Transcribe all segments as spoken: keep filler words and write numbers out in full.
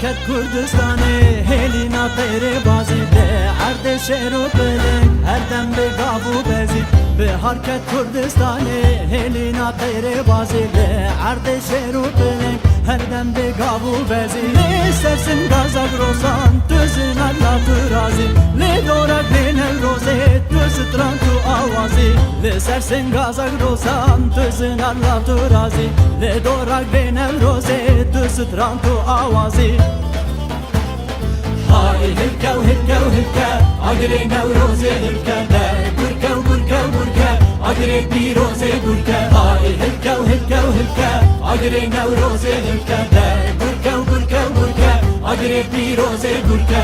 Ket Kurdistanê hêlîna teyrê bazî, li erdê şêr û piling, her dem bi gav û bezî. Bihar ket Kurdistanê hêlîna teyrê bazî, li erdê şêr û piling, her dem bi gav û bezî. Li ser singa Zagrosan tu zina la tu razî, li dora Gulê Newrozê tu stran tu awazî. Li ser singa Zagrosan tu zina la tu razî, li dora Gulê Newrozê tu stran tu awazî. Hay hilke û hilke û hilke, agirê Newrozê hilke, de gurke û gurke û gurke, agirê pîrozê gurke. Hay hilke û hilke û hilke, agirê Newrozê hilke, de gurke û gurke û gurke, agirê pîrozê gurke.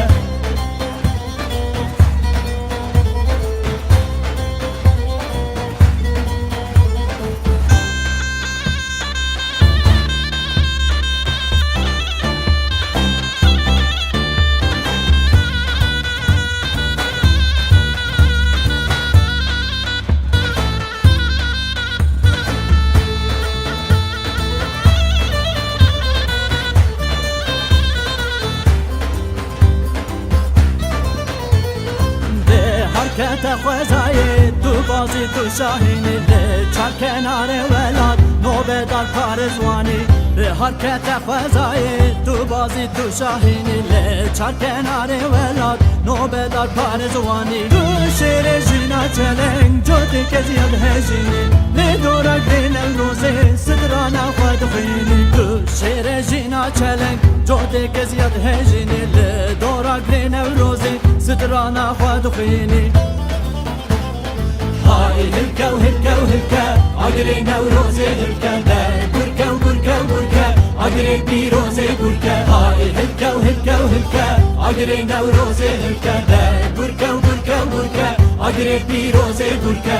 Bihar kete xwezayê, tu bazî tu şahînî, li çar kenarê welat nobedar parêzwanî. Bihar kete xwezayê, tu bazî tu şahînî, li çar kenarê welat nobedar parêzwanî. Tu şêrê jîna çeleng, cotê keziyat hejînî, li dora Gulê Newrozê strana xwe dixwînî. Tu şêrê jîna çeleng, cotê keziyat hejînî, li dora Gulê Newrozê strana xwe dixwînî. Hay hilke û hilke û hilke, agirê Newrozê hilke, de gurke û gurke û gurke, agirê pîrozê gurke. Hay hilke û hilke û hilke, agirê Newrozê hilke, de gurke û gurke û gurke, agirê pîrozê gurke.